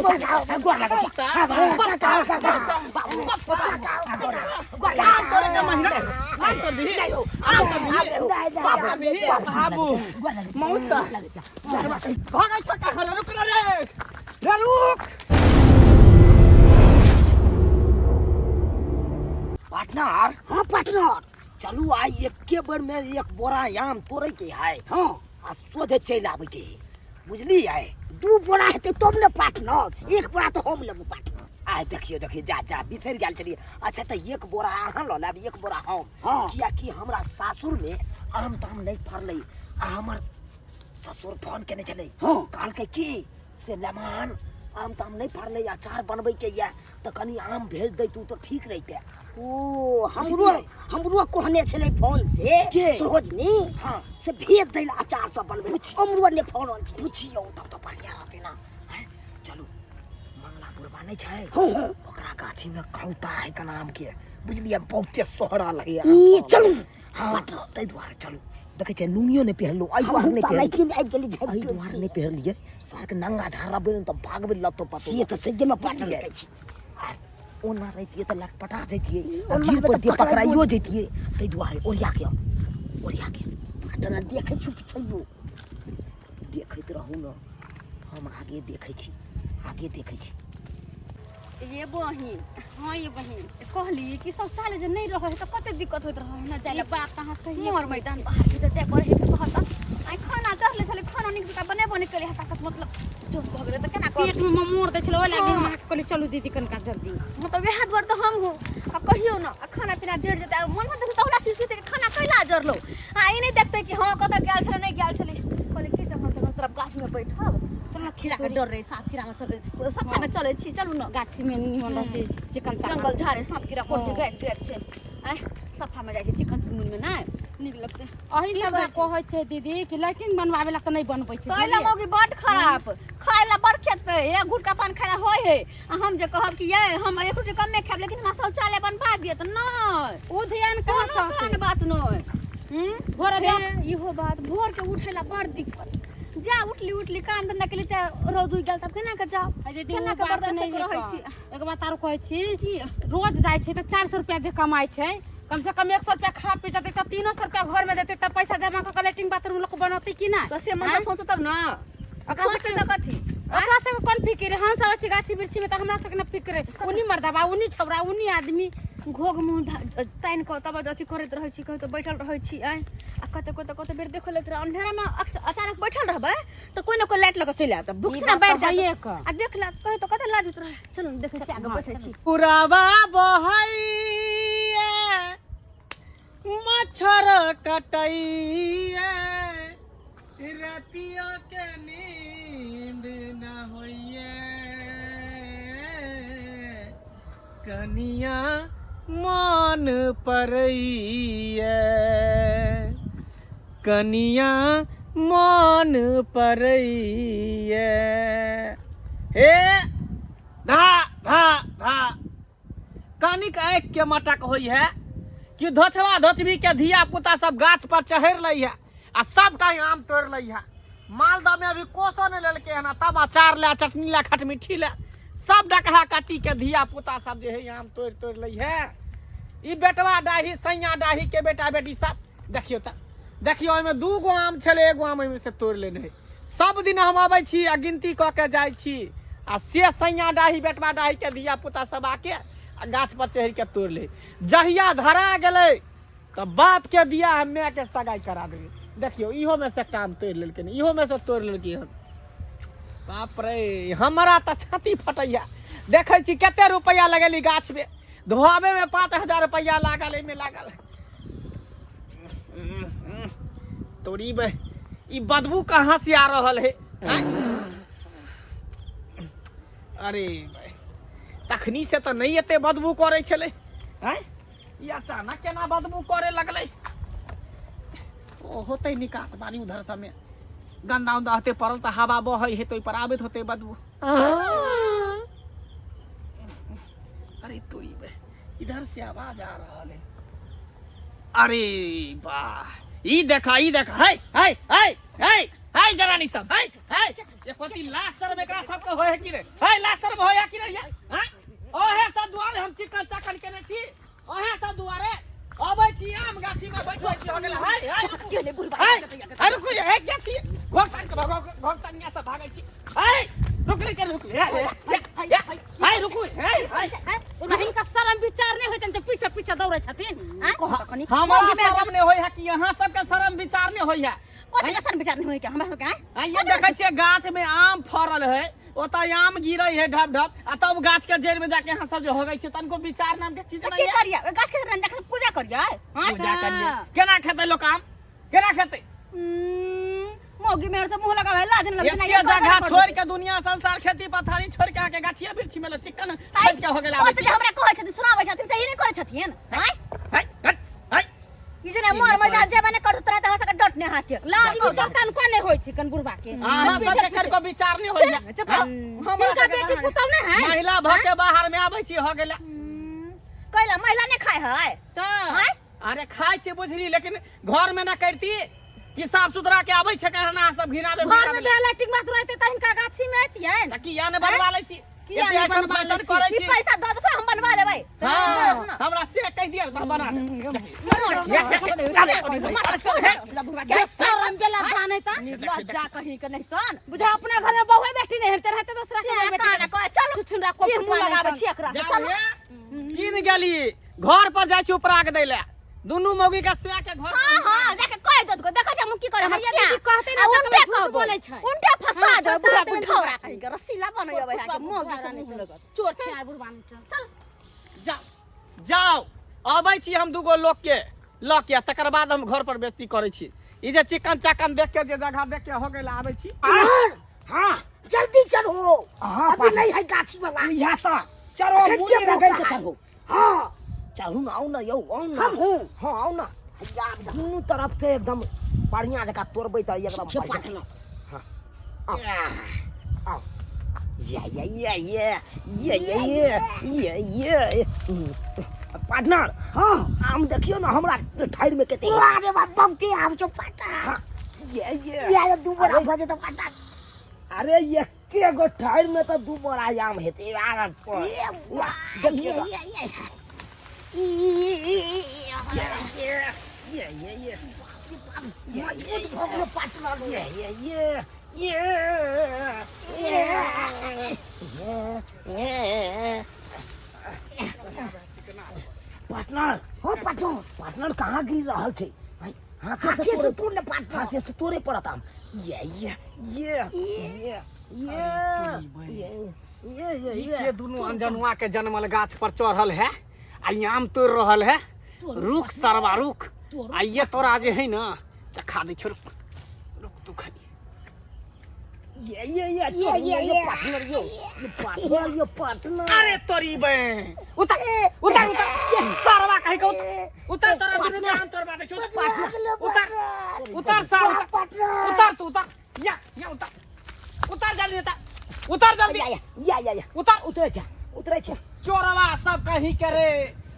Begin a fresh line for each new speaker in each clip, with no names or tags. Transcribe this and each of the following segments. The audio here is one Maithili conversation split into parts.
मौसा
गोर लागै छी।
काका काका बाबू काका
आम तोड़े के महीना आम तोड़ दही आम तोड़ दही बाबा बाबू मौसा भागै छ कहाँ रे रुक रे रे रुक
पार्टनर
हाँ पार्टनर
चलू आइ एके बेर में एक बोरा आम तोड़े के है
हाँ
आ सोझे चलि आबै के है बुझलियै
दू बोरा हेतै तब ने पार्टनर एक बोरा तऽ हम लेबो पार्टनर
आ देखियौ देखियौ जा जा बिसरि गेल छलियै अच्छा तऽ एक बोरा अहाँ लऽ लेब एक बोरा हम
हाँ।
कियाकि हमरा सासुरमे आम ताम नहि फड़लै आ हमर ससुर फोन केने छलै
हाँ।
कहलकै की से लेमान आम ताम नहि फड़लै अचार बनबैके यऽ तऽ कनि आम भेज दैतू तऽ ठीक रहितै
ओ हमरो हमरो कहने छलै फोन से
के?
सरोजनी
हाँ।
से भेज दै लए अचार सब बनबै हमरो नहि फड़ल छै
पुछियौ तब तऽ बढ़िआँ रहतै ने आँय? चलू मंगला बुढ़बा नहि छै
हाँ, हाँ।
ओकरा गाछीमे खौता है कना आमके बुझलियै बहुते सोहरल है
ई चलू
हाँ ताहि दुआरे चलू देखै छियै लुंगियो नहि पहिरलहुँ एहि दुआरे
हमहूँ
नहि
तऽ
पहिरलहुँ
लाइटिंग आबि गेली
एहि
झपटि
दुआरे नहि पहिरलियै सारके नंगा झाड़ा बनि तऽ भागबै लत्तो पतो
से तऽ सहिएमे पार्टनर
बुझलियै?
कहै छी
आ ओना रहितियै तऽ लटपटा जैतियै आ
ओना
गिर
तऽ
पड़तियै
पकड़ाइयो
पकड़ाइयो जैतियै ताहि दुआरे ओरिया के ओरिया के
पार्टनर देखै छी पिछैयो
देखैत रहू ने हम आगे देखै छी आगे देखै छी
ये बहिन
हाँ ये बहिन
कहली कि शौचालय जे नहि रहै तऽ कते दिक्कत होइत रहै ने जाय
ई बात अहाँ सही
मोर मैदान बाहर भीतर जाय पड़ै है कहत आइ खाना चढ़ले छलै खाना नीक जकाँ बनेबो नहि केलै ताकत मतलब जोर भऽ गेलै तऽ केना
पेट में ममोड़ दै छलै ओहि लागी हम अहाँके कहली चलू दीदी कनिका जल्दी
हँ तऽ वएह दुआरे तऽ हम हूँ आ कहियौ ने आ खाना पीना जरि जेतै आ मन में देखतै तहुला खुशी हेतै कि खाना कैला जरलो आ ई नहि देखतै कि हँ कतऽ गेल छलै नहि गेल छलै कहलियै की जखन तखन तोरा गाछमे बैठब तोरा खीराके डर रहै साँप कीड़ामे चलै सफामे चलै छी चलू ने
गाछी में निमन रहै छै चिकन चाकन
जंगल झाड़े साँप कीड़ा कोटी गाइत गाइत छै आँय सफामे जाइ छै चिकन चुनमुनमे नहि नीक लगतै
अही
की
सब
कहै
लए कहै छै दीदी कि लैट्रिन बनवावे ला तऽ नहि बनबै छै
तैला
बुझलियै?
मौगी बड खराब खाय ला बड़ खेतै हे गुटका पान खाय ला होय हे आ हम जे कहब कि ये हम एक रोटी कमे खायब लेकिन हमरा शौचालय बनवा दिअ तऽ नहि
ओ ध्यान कहाँ
कोनो
से
कान बात नहि हूँ
भोर
हे, इहो बात भोर के उठे ला बड़ दिक्कत जा उठली उठली कान धंधा केली ते रौद उगि गेल तब केना के जाउ
दीदी
केना
ओ
के
बात
बर्दाश्त
नहि
कऽ रहै छी
एगो बात आरो कहै छी
की
रोज जाइ छै तऽ 400 रुपया जे कमाइ छै कम से कम 100 रुपया खा पी जेतै तऽ 300 रुपया घर में देतै तऽ पैसा जमा कऽ के लैट्रिन बाथरूम लोक बनौतै कि नहि
तऽ से मन तऽ सोचो तब ने
ओकरा
सोचतै तऽ कथी
ओकरा सबके कोन फिक्र है? हम सब छी गाछी वृक्षी में तऽ हमरा सबके न फिक्र है उन्हीं मर्दबा उन्हीं छौड़ा उन्हीं आदमी
घोघ मुँह तानि कऽ तब अथी करैत रहै छी कतौ बैठल रहै छी आँय आ कतौ कतौ कतौ बेर देखो लैत रह अन्धेरामे अचानक बैठल रहबै तऽ कोइ ने कोइ लाइट लऽ कऽ चलि आयत भुख
ई
ना
बात
बैठ
तऽ
जायत
हइए कऽ।
आ देख ला कहै तऽ कते लाज होइत रहै चलू ने देखै छी आगे बैठै छी
पुरावा बहैया मच्छर कटैया रतिया के नींद न होइए कनिया मन परैया कनिया मन परैया हे धा धा धा कनिक आँखि के मटक होइ है कि धोछवा धोछबी के धिया पुता सब गाछ पर चढ़ि लै है आ सबटा आम तोड़ि लै है मालदह में अभी कोसो नहीं लेलकै हन तब अचार ले चटनी ले खटमिट्ठी ले सब डकहा काटी के धिया पुता सब जे है आम तोड़ि तोड़ि लै है ई बेटवा डाही सैया डाही के बेटा बेटी सब देखियौ तऽ देखियौ ओहिमे दू गो आम छलै एगो आम ओहिमे से तोड़ि लेने है सब दिन हम अबै छी आ गिनती कऽ के जाइ छी आ से सैया डाही बेटवा डाही के धिया पुता सब आके आ गाछ पर चढ़ि के तोड़ि ले जहिया धरा गेलै तऽ बाप के बियाह माय के सगाई करा देबै देखियौ इहो मे से एकटा आम तोड़ि लेलकै इहो मे से तोड़ि लेलकै हन बाप रे हमरा तऽ छाती फटैया देखै छी कते रुपैआ लगेली गाछमे धोआबे मे 5000 रुपैआ लागल एहिमे लागल तोरी बे ई बदबू कहाँ से आ रहल है आँय? अरे बे तखनी से तऽ नहि एते बदबू करै छलै आँय ई अचानक केना बदबू करे लगलै ओ होतै निकास बानी उधर सबमे गंदा उंदा होते पड़ल तऽ हवा बहै है तऽ ओहि पर आबैत होतै बदबू अरे तोरी बे इधर से आवाज आ रहल है अरे वाह ई देखा ई देखा है है है है है जनानी सब है है ये कोती लाश शर्म एकरा सबके होय है कि रे है लाश शर्म होय है कि रे ये हैं ओहे सब दुआरे हम चिकन चाकन केने छी ओहे सब दुआरे अबै छी आम गाछी में बैठै छी हो गेल है है
के बुढ़बा
है है रुकू ये है क्या छी घोक तान के भगो घोक तानिया सब भागै छी है रुक ले रुक ले है है रुकू है है
ओना हिनका शरम विचार नहि होइ छनि जे पीछे पीछे दौड़ै छथिन आँय?
कह कनी
हमरा शरम नहि होइ है कि अहाँ सबके शरम विचार नहि होइ है
कथी के शरम विचार नहीं होय के हमरा सबके आँय?
आ ये देखै छियै गाछ में आम फड़ल है ओतऽ आम गिरै है ढप ढप आ तब गाछ के जड़ में जाके अहाँ सब जे होगै छियै तनिको विचार नाम के चीज
तऽ
नहीं
की
है
करियै ओहि गाछ के रंजा के पूजा करियै आँय?
पूजा करियै केना खेतै लोक आम केना खेतै
मौगी मेहर से मुंह लगावे लाज न लगे
एते जगह छोड़ के दुनिया संसार खेती पथारी छोड़ के आके गाछिए वृक्षी में चिकन खोज के हो गेल आबै
ओत जे हमरा कहै छथिन सुनाबै छथिन सही नहि करै छथिन आँय
है है है
ई जे मर मैदान जे बने करत तरह त सबके डट ने हाके
लाज विचार तनको नहि होइ छै कन बुढ़बा के
अहाँ सबके कनिको विचार नहीं होइया
चुप रहो। हमरा
हिनका
सबके
बेटी
कहाँ
पुतहु नहि है
महिला भऽ के बाहर में आबै छी हो गेल
कैला महिला नहि खाय है
तऽ
आँय
अरे खाइ छी बुझली लेकिन घर में ना करती कि साफ सुथरा के आबै छै कहना अहाँ सब घिनाबे
घर में गेल लैट्रिन बाथरूम रहते तऽ हिनका गाछी में ऐतियै
तऽ किया ने बनवा लै छी
किया
एते
ने
ऐसन
बनवा लै
फैशन
छी?
करै
ई
छी
पैसा दऽ दो हम बनवा लेबै
हाँ, हमरा से कहि दिअ तऽ हम बना देब
शरम बेला जाने तऽ
लज्जा कहीं के नहीं तन
बुझा अपना घर में बहुए बेटी नहीं हेतै रहते दोसरा के
से
बहुए बेटी
काना कह चल
छुछुनरा को
की मुंह लगाबै छी एकरा
जाउ
चल
हे, चीन गेली घर पर जाइ छी उपरा के दै ले दुनू मौगी के से के घर
हां हां जाके कह दे को देखै छै हम की करे हम
हैया दीदी कहते ना तऽ
उल्टे
झूठ
कहबो।
बोलै छै।
उल्टे फंसा
हाँ,
दे
फंसा
बुढ़ा
देबै
बुढ़ौरा कहीं के रसीला बनै अबै है के मौगी से मुंह लगत
चोर छियार बुढ़बा में चल
जाओ जाओ अबै छी हम दूगो लोक के लऽ के तकर बाद हम घर पर बेइज्जती करै छी ई जे चिकन चाकन देख के जे जगह देख के हो गेल आबै छी
हाँ
जल्दी चढ़ो
हाँ,
अभी नहीं है गाछी वाला
इएह तऽ चढ़ो
एखन
मुड़ी
के
रगड़ि
मौका
के
है?
चढ़ो
हाँ
चढ़ू ने आउ ने यौ आउ ने
हम हूँ
हाँ आउ ने हैया दुनू तरफ से एकदम बढ़िया जकाँ तोड़बै तऽ एकदम
छे
बढ़िया।
पाटना
हाँ आउ आउ ये ये ये ये ये ये ये ये ये पार्टनर
हाँ
आम देखियौ ने हमरा ठाढ़ि में कते
अरे बाप बहुते आम छौ पाटा
हाँ ये ये
ये दू बोरा
अरे
भऽ जेतौ पाटा
अरे एके गो ठाढ़ि में तऽ दू बोरा आम हेतै यार
ये
वाह, देखियौ
ये
तऽ।
ये ये ई
ये ये ये ये
मजबूत भऽ गेलो पाटना
ये ये ये ये ये ये पार्टनर
हो पाटना
पार्टनर कहाँ गिर रहल छै हाथे
हाथे से तोड़ ने पाटना
हाथे से तोड़े पड़त आम ये ये ये ये ये ये ये ये
ई
ये
के दुनू अनजनुआ के जनमल गाछ पर चढ़ल है आ ई आम तोड़ रहल है रुक सरवा रुक आ ये तोरा जे है ना तऽ खा दै छौ रुक रुक तू खाली
ये ये ये
ये, ये,
ये
ये।
पार्टनर यो ये पार्टनर यो पार्टनर
अरे तोरी बे उतर उतर उतर सरवा कहीं के उतर उतर तोरा दुनू के आम तोड़बा दै छौ उतर उतर सार उतर
पाटना
उतर तू उतर या या उतर उतर जल्दी उतर उतर जल्दी
या या या या
उतर
उतरे छै उतरे छै
चोरवा सब कहीं करे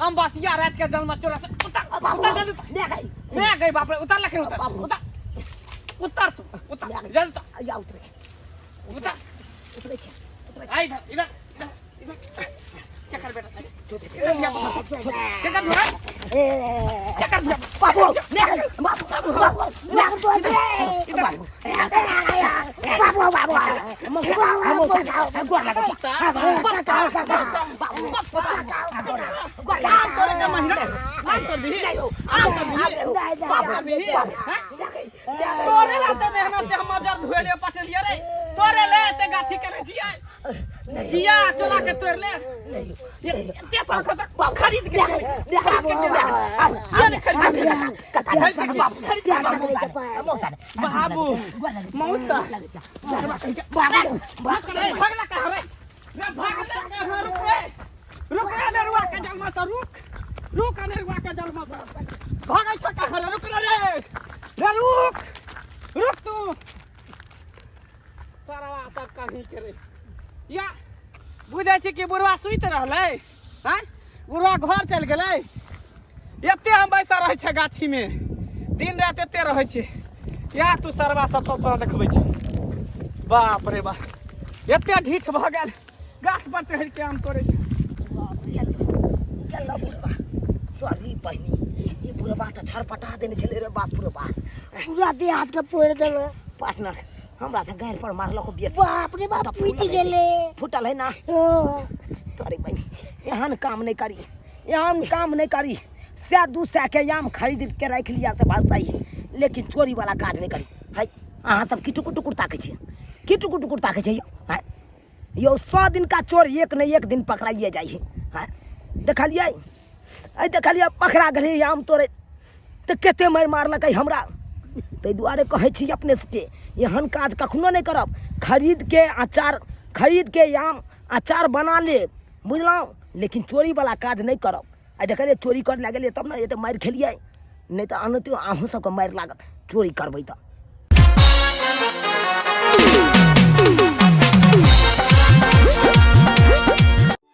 अम्बासिया रात के जन्म चोरा से उतर उतर जल्दी उतर
मैं गई
मैं गई बाप रे उतर लखन उतर
बाबू।
उतर उतर तू उतर जल्दी उतर
या उतरे छै
उतर
उतरे छै उतरे
आ इधर इधर इधर इधर क्या कर बेटा इधर दिया क्या कर दिया
ए
क्या कर दिया
बाबू मैं गई बाबू बाबू बाबू
बाबू बाबू बाबू
गोर लागै छै
काका काका
आम तोड़े के महीना आम तोड़ दी आम तोड़ दी बाप रे हैं? तोरे लाते मेहनत से हम मजर धोए पटलिए रे तोरे ले ते गाछी के जिया किया चोरा के तोड़ ले ये एते सौख तक खरीद के खरीद के ये नहीं खरीद के खरीद के बाबू मौसा रे भागला कहाँ रे रे भागला कहाँ रुक रे रुक रे नेरुआ के जलमा से रुक रुक नेरुआ के जलमा से भागै छ कहाँ रे रुक रे रे रुक रुक तू सरवा सब कहीं के रे या बुझै छी कि बुढ़वा सुति रहलै आँय बुढ़वा घर चलि गेलै एते हम बैसल रहै छै गाछीमे दिन राति एते रहै छै या तू सरवा सब सब तोरा देखबै छी। बाप रे बाप, एते ढीठ भऽ गेल, गाछ पर चढ़ि के आम तोड़ै छै।
चल बुढ़बा, तोरी बहिनी, ई बुढ़बा तऽ छरपटा देने छलै रे बाप रे बाप।
पूरा देह हाथ के फोड़ि देलक।
पार्टनर, हमरा तऽ गारि पर मारलक बेसी।
बाप रे बाप,
तऽ
फूटि
फूटल
गेलै।
फूटल है ना?
हँ।
तोरी बहिनी, एहन काम नहि करी, एहन काम नहि करी। सए दू सए के आम खरीद के राखि लिअ से बात सही है, लेकिन चोरी वाला काज नहि करी। है, अहाँ सब की टुकुर टुकुर ताकै छियै? की टुकुर टुकुर ताकै छियै यौ? हैं यौ, 100 दिन का चोर एक ने एक दिन पकड़ाइए जाइ है। हैं, देखलियै? अइ देखलियै, पकड़ा गेलै आम तोड़े तऽ कते मारि मारलकै हमरा। ताहि दुआरे कहै छी अपने सबके, एहन काज कखनो नहि करब। खरीद के अचार, खरीद के आम अचार बना लेब, बुझलहुँ? लेकिन चोरीवला काज नहि करब। आइ देखलियै, चोरी कर लए गेलियै तब ने एते मारि खेलियै, नहि तऽ अनतो अहूँ सबके मारि लागत चोरी करबै तऽ।